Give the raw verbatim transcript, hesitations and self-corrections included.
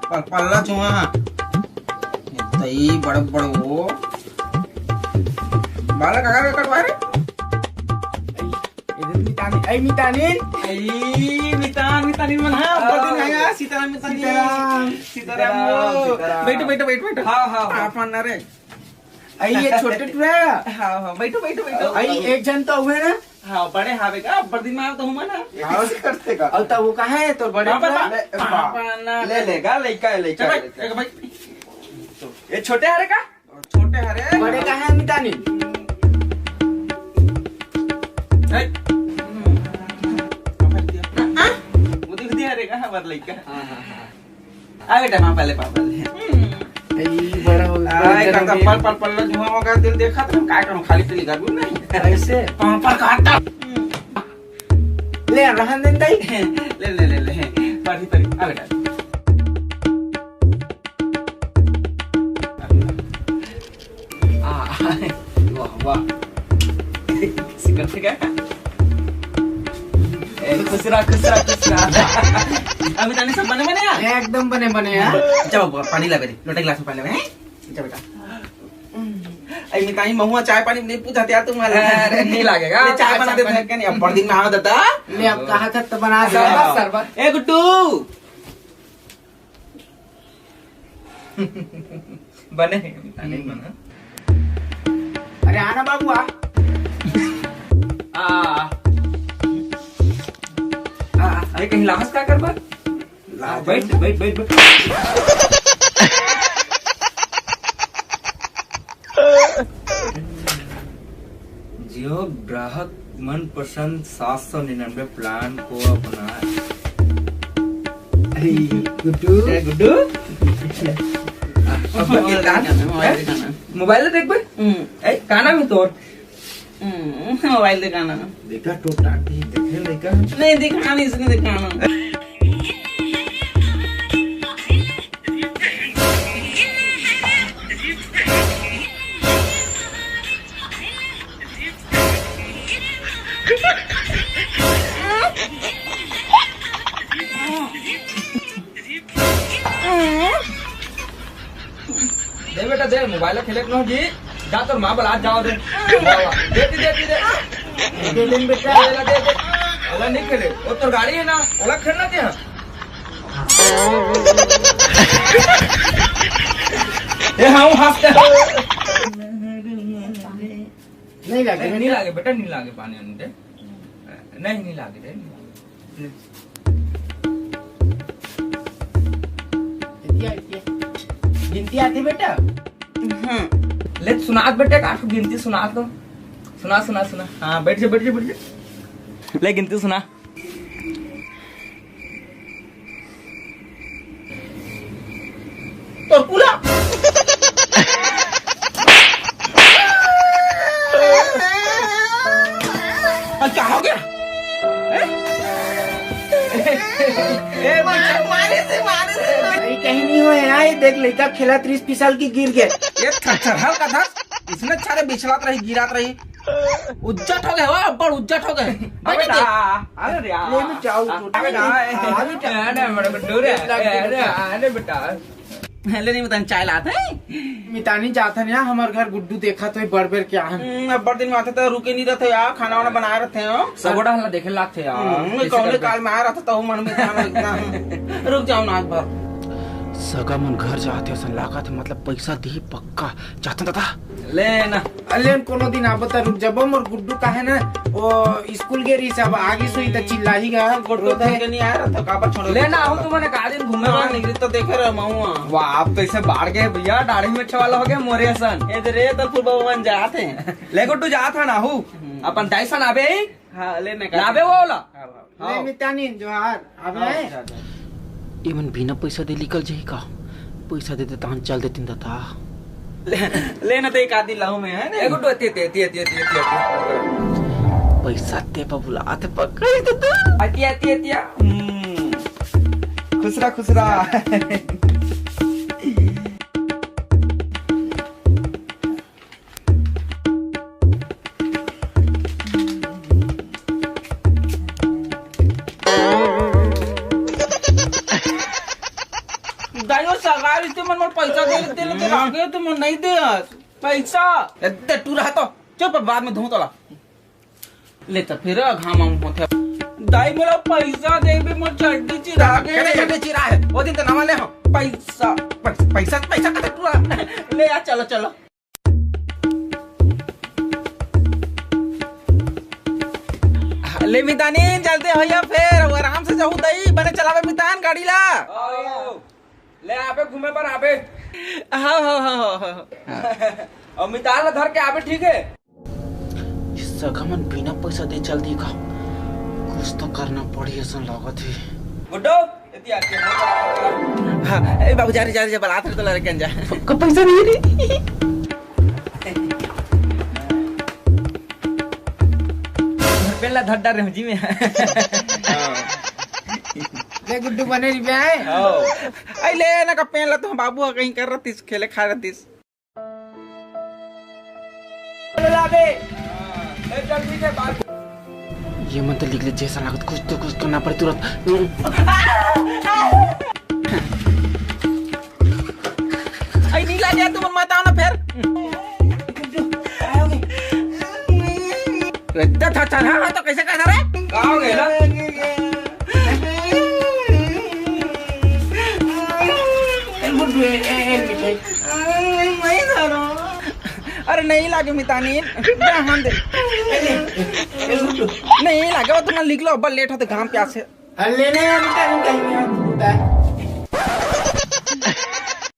पल-, पल्ला चूहा। ए दई, बड़ बड़ वो। बालक आगा के कटवा रे। ए मितानी, ए मितानी। ए मितान, मितानी मन, हाँ, बड़ दिन आया, सीताराम मितानी। सीताराम। सीताराम वो। सीताराम। बैठो, बैठो, बैठो, बैठो। हाँ, हाँ, हाँ। आप मन ना रे। अई ये छोटे टुरा। हाँ, हाँ, बैठो, बैठो, बैठो। अई एक झन तो हुए ना। हाँ, बड़े हावे का, बड़ दिन में आवे तो हुआ ना। ये कैसे करते का? अउ त वो कहाँ है तोर बड़े पापा, टुरा? पापा, ले, पापा ना। ले लेगा, लइका है, लइका चल है, भाई, लइका है। एक भाई। ये छोटे हरे का? छोटे हरे। बड़े कहाँ है मितानी? ए। वो दिख दिया रे, कहाँ पर लइका? हाँ, हाँ, हाँ। आ बेटा, माँ पहले, पापा ले। ए, बड़ा हो गया, आय, बड़ा करता जन्म पल, पल, पल, जुआ होगा, दिल देखा तो हम काय करूँ, खाली पीली गर्मी नहीं। ऐसे? पापा खाता। ले, रहन दे, दाई। ले, ले, ले, ले। पढ़ी, पढ़ी। आ बेटा। आ, वाह, वाह। सिकल से क्या? ए, खुश रहा, खुश रहा, खुश रहा। अभी तनी सब बने बने यार? एकदम बने बने यार। जाओ, पानी ला बेटी, लोटा गिलास में पानी ला, हैं? जा बेटा। ए, मिताई महुआ चाय पानी नहीं पूछा था तुम्हारे। अरे, नहीं लगेगा। ले, चाय बना दे, चाय पानी। नहीं, अब बड़ दिन में आओ दादा। ले, अब कहा था तो बना दे। शरबत, शरबत। ए, गुड्डू। बने, बने, बने। अरे आना बाबू, आ। आ। आ, अरे कहीं लाहस का कर बा? ला बैठ, बैठ, बैठ, बैठ। जियो ग्राहक मनपसंद सात सौ निन्यानवे प्लान को अपना। अरे, गुड्डू। ए, गुड्डू। मोबाइल देखाना, मोबाइल देखाना। मोबाइल देख बे। हम्म। ए, का नाम है तोर? हम्म, मोबाइल देखाना। देखा तो टाटी, देखे लइका। नहीं दिखाना, इसने दिखाना। दे बेटा, दे, मोबाइल खेले के नोहगी। जा, तोर माँ बला जाओ दे। दे, दे, दे, दे। दे दे बेटा। दे, दे, दे। ओला नहीं खेले, वो तोर गाड़ी है ना, ओला खेलना दे। ए, हाँ, वो हंसते हैं। नहीं लागे, नहीं लागे बेटा, नहीं लागे पानी अंदर। नहीं, नहीं लागे रे, नहीं लागे। इतिया, इतिया। गिनती आती बेटा? हम्म। ले सुना बेटा, का गिनती सुना तो। सुना, सुना, सुना। हाँ, बैठ जा, बैठ जा, बैठ जा। ले गिनती सुना। तोर कुला। अरे, का हो गया? हैं? ए, मारे से, मारे से। अरे, कहीं नहीं हो यार, ये देख लइका खेलत रहिस, फिसल के गिर गए। ये थरथर हल्का था, इसने सारे बिछलत रही, गिरत रही। उज्जट हो गए हो, अब्बड़ उज्जट हो गए। अबे बैठ जा। अरे यार। ले मैं चाय उठा। अबे ना, अरे बेटा। अरे बड़े गुड्डू रे। अरे, अरे बेटा। ले नहीं बतान, चाय लात है। मितानी जात है ना, हमार घर गुड्डू देखा तो बड़ बेर क्या है। हम्म, अब्बड़ दिन में आते तो रुके नहीं रहते यार, खाना वाना बनाए रहते हो। सगोड़ा हल्ला देखे लागते यार। हम्म, किसी कौने का काल में आ रहा था तो मन में था एकदम। रुक जाओ ना आज भर। सगा मन घर जाते असन लागत है, मतलब पैसा दी पक्का। जाते दादा। ले ना। अले कोनो दिन आबो त रुक जबो, मोर गुड्डू काहे ना, वो स्कूल गे रही, सब आगे सुई त चिल्लाही गा, गुड्डू रोथे। धर के नहीं आया रहा था, काबर छोड़ो? ले ना, आओ तुमने गाड़ी में घूमे हाँ, वाला। निकली तो देखे रहे महुआ। वाह, आप तो इसे बाढ़ गए भैया, दाढ़ी में छवाला हो गया मोरे असन। ए दे रे, तो फुल भगवान जात है। ले गुड्डू जात है ना हूँ। हम्म। अपन दाई सन आबे ही? हाँ, ले निकाल। लाबे वो वाला? हाँ, हाँ। ले मितानी, जोहार। आबे हाँ, है? जा, जा। ये मन बिना पैसा दे निकल जाही का? पैसा दे दे, तहन चल देतिन दादा। ले, ले ना, तो एक आदि लाऊं मैं, है ना? एगो तो एती, एती, एती। पैसा दे बबुला, आते पकड़ दे दादा। एती, एती, एती, हम्म। खुश रहा, खुश रहा। दाई, वो सगाई रिहिस ते मन मोर पैसा दे, दे, दे, आगे तो मोर नहीं दे आज। पैसा। ए, दे, टूरा तो। चुप, बाद में दूँ तोला। ले त फिर घाम आम होथे। दाई, मोला पैसा देबे, मोर चड्डी चिरा गे। कते चड्डी चिरा हे? वो दिन तो नवा ले हो। पैसा। पैसा, पैसा, पैसा कते टूरा? ले आ, चलो, चलो। ले मितानिन, जल्दी होइया फेर, अउ आराम से जाहू दई, बने चलावे मितान गाड़ी ला। ले आबे घूमे बर आबे। हाँ, हाँ, हाँ, हाँ, हाँ। अउ मितान ला धर के आबे, ठीक हे? ये सगा मन बिना पैसा दे चल दी का? कुछ तो करना पड़ी, असन लागत हे। गुड्डू, एती आके। हाँ, ए बाबू, जा रे, जा रे, जा, बलात रे तो लड़के जा। सबका पैसा नहीं रे। पेला धड्डा रे जी में। ले गुड्डू बने रहिबे। हाँ। आई ले ना का पेन ला तो बाबू हा कहीं कर रतिस, खेले खा रतिस। ये मन तो लिख ले, जैसा लागत कुछ तो कुछ करना पड़े तुरंत। आई नहीं लागे, तुम मत आओ ना फिर। इतना था चढ़ा है तो कैसे कहता रे? का हो गया? अरे नहीं लागे मितानी, हम दे। नहीं लागे, वो तुम्हारा लिख लो, अब लेट होते घाम प्यास से। अरे लेने यार, मितानी, मितानी, मितानी।